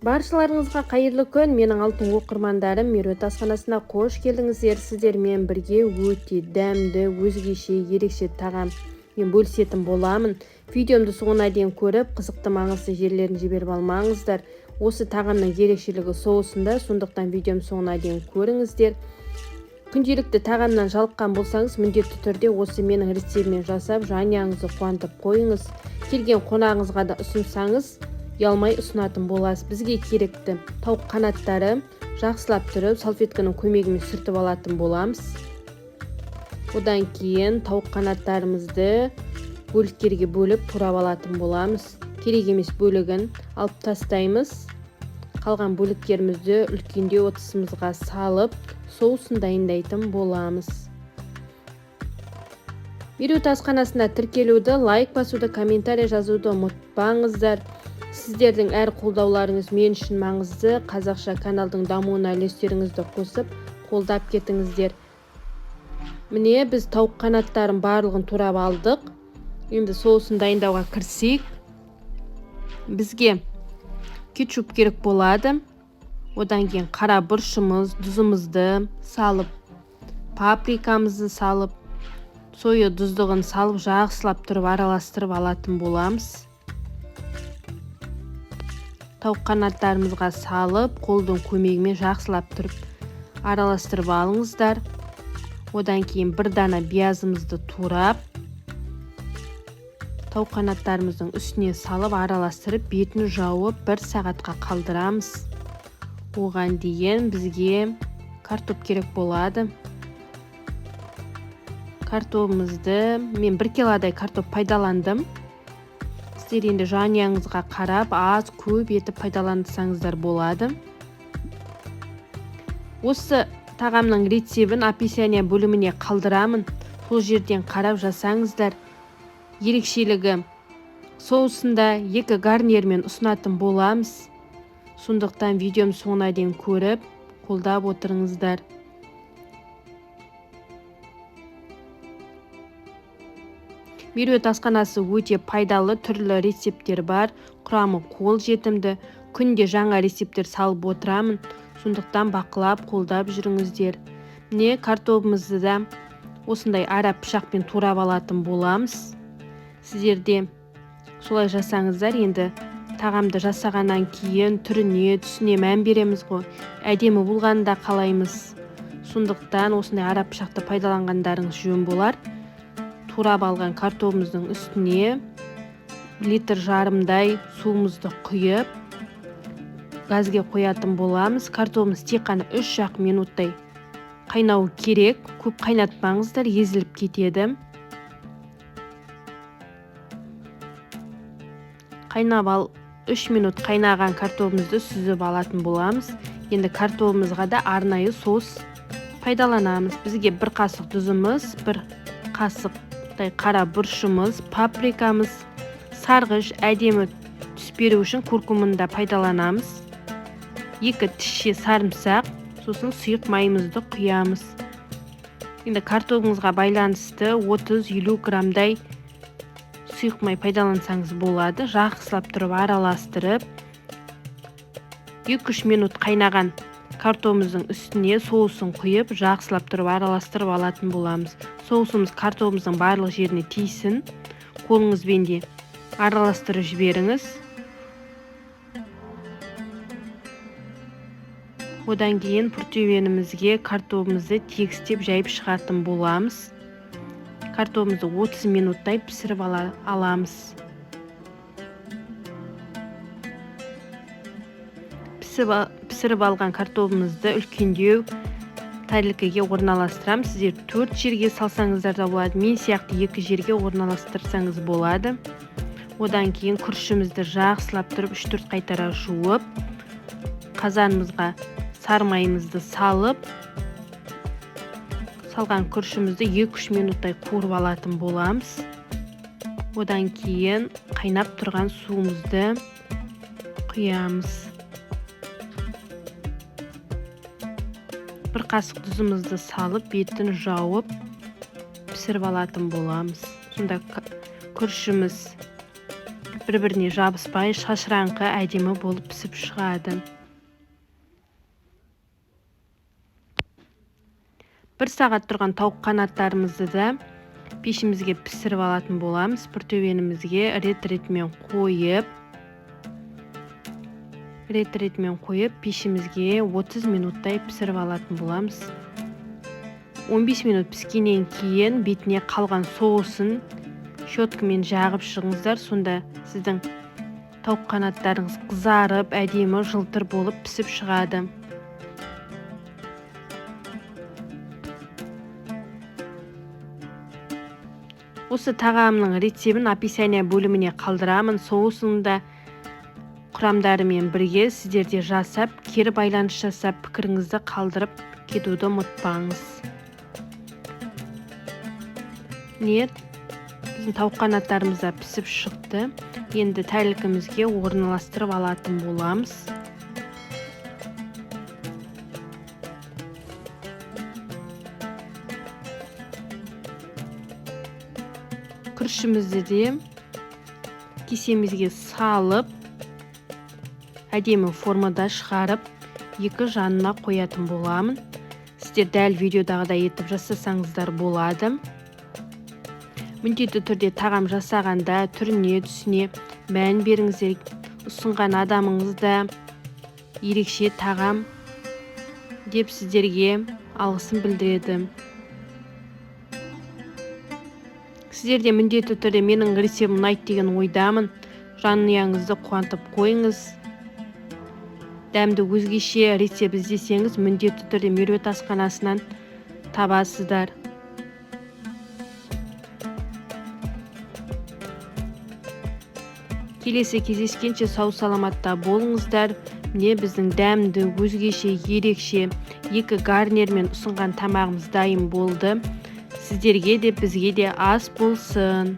Баршаларыңызға қайырлы күн, менің алтын оқырмандарым, Меруерт асханасына қош келдіңіздер. Сіздермен бірге өте дәмді, өзгеше, ерекше тағам мен бөлісетін боламын. Видеомды соңына дейін көріп, қызықты маңызды жерлерін жіберіп алмаңыздар. Осы тағамның ерекшелігі соусында, сондықтан видеом соңына дейін көріңіздер. Күнделікті тағамнан жалыққан болсаңыз, міндетті түрде осы менің рецептіммен жасап, жанұяңызды қуантып қойыңыз. Келген қонағыңызға да ұсынсаңыз, ұялмай ұсынатын боласыз. Бізге керекті тауық қанаттары жақсылап тұрып, салфетканың көмегімен сүртіп алатын боламыз. Одан кейін тауық қанаттарымызды бөліктерге бөліп турап алатын боламыз. Керек емес бөлігін алып тастаймыз. Қалған бөліктерімізді үлкендеу ыдысымызға салып, соусын дайындайтын боламыз. Меруерт асханасына тіркелуді, лайк басуды, комментарий жазуды ұмытпаңыздар. Сіздердің әр қолдауларыңыз мен үшін маңызды. Қазақша каналдың дамуына үлестеріңізді қосып, қолдап кетіңіздер. Міне, біз тауық қанаттарын барлығын турап алдық. Енді соусын дайындауға кірісейік. Бізге кетчуп керек болады. Одан кейін қара бұрышымыз, тұзымызды салып, паприкамызды салып, соя тұздығын салып, жақсылап тұрып араластырып алатын боламыз. Тауық қанаттарымызға салып, қолдың көмегімен жақсылап тұрып араластырып алыңыздар. Одан кейін бір дана пиязымызды турап, тауық қанаттарымыздың үстіне салып, араластырып, бетін жауып, бір сағатқа қалдырамыз. Оған дейін бізге картоп керек болады. Картобымызды мен 1 килодай картоп пайдаландым. Сіздер енді жанұяңызға қарап, аз көп етіп пайдалансаңыздар болады. Осы тағамның рецебін описание бөліміне қалдырамын. Сол жерден қарап жасаңыздар. Ерекшелігі соусында 2 гарнирмен ұсынатын боламыз. Сондықтан видеом соңына дейін көріп, қолдап отырыңыздар. Меруерт асханасы өте пайдалы, түрлі рецепттер бар, құрамы қол жетімді. Күнде жаңа рецепттер салып отырамын, сондықтан бақылап, қолдап жүріңіздер. Міне, картобымызды да осындай ара пышақпен турап алатын боламыз. Сіздер де солай жасаңыздар. Енді тағамды жасағаннан кейін түріне, түсіне мән береміз ғой, әдемі болғанын да қалаймыз. Сондықтан осындай ара пышақты пайдаланғандарыңыз жөн болар. Турап алған картобымыздың үстіне литр жарымдай суымызды құйып, газге қоятын боламыз. Картобымыз тек қана 3-ақ минуттай қайнау керек. Көп қайнатпаңыздар, езіліп кетеді. Қайнап ал 3 минут қайнаған картобымызды сүзіп алатын боламыз. Енді картобымызға да арнайы соус пайдаланамыз. Бізге 1 қасық тұзымыз, 1 қасықтай қара бұрышымыз, паприкамыз, сарғыш әдемі түс беру үшін куркумын да пайдаланамыз. 2 тісше сарымсақ, сосын сұйық майымызды құямыз. Енді картобыңызға байланысты 30-50 граммдай сұйық май пайдалансаңыз болады. Жақсылап тұрып араластырып, 2-3 минут қайнаған картобымыздың үстіне соусын құйып, жақсылап тұрып араластырып алатын боламыз. Соусымыз картобымыздың барлық жеріне тисін. Қолыңызбен де араластырып жіберіңіз. Одан кейін противенімізге картобымызды тегістеп жайып шығатын боламыз. Картобымызды 30 минуттай пісіріп аламыз. Пісіріп алған картобымызды үлкендеу тәрелкеге орналастырамыз. Сіздер 4 жерге салсаңыздар да болады, мен сияқты 2 жерге орналастырсаңыз болады. Одан кейін күрішімізді жақсылап тұрып 3-4 қайтара жуып, қазанымызға сары майымызды салып, салған күрішімізді 2-3 минуттай қуырып алатын боламыз. Одан кейін қайнап тұрған суымызды құямыз. 1 қасық тұзымызды салып, бетін жауып пісіріп алатын боламыз. Сонда күрішіміз Бір-біріне жабыспай, шашыраңқы әдемі болып пісіп шығады. 1 сағат тұрған тауық қанаттарымызды да пешімізге пісіріп алатын боламыз. Бір төбенімізге рет-ретімен қойып, пешімізге 30 минуттай пісіріп алатын боламыз. 15 минут піскеннен кейін бетіне қалған соусын щеткамен жағып шығыңыздар. Сонда сіздің тауық қанаттарыңыз қызарып, әдемі жылтыр болып пісіп шығады. Осы тағамның рецебін описание бөліміне қалдырамын. Соусын да құрамдарымен бірге сіздер де жасап, кері байланыс жасап, пікіріңізді қалдырып кетуді ұмытпаңыз. Міне, біздің тауық қанаттарымыз да пісіп шықты. Енді тәлкімізге орналастырып алатын боламыз. Күрішімізді де кесемізге салып, әдемі формада шығарып, екі жанына қоятын боламын. Сіздер дәл видеодағыдай етіп жасасаңыздар болады. Міндетті түрде тағам жасағанда түріне, түсіне мән беріңіздер. Ұсынған адамыңыз да ерекше тағам деп сіздерге алғысын білдіреді. Сіздер де міндетті түрде менің рецептім ұнайды деген ойдамын. Жанұяңызды қуантып қойыңыз. Дәмді өзгеше рецепт іздесеңіз, міндетті түрде Меруерт асханасынан табасыздар. Келесі кездескенше сау-саламатта болыңыздар. Міне біздің дәмді, өзгеше, ерекше екі гарнирмен ұсынған тамағымыз дайын болды. Сіздерге де, бізге де ас болсын.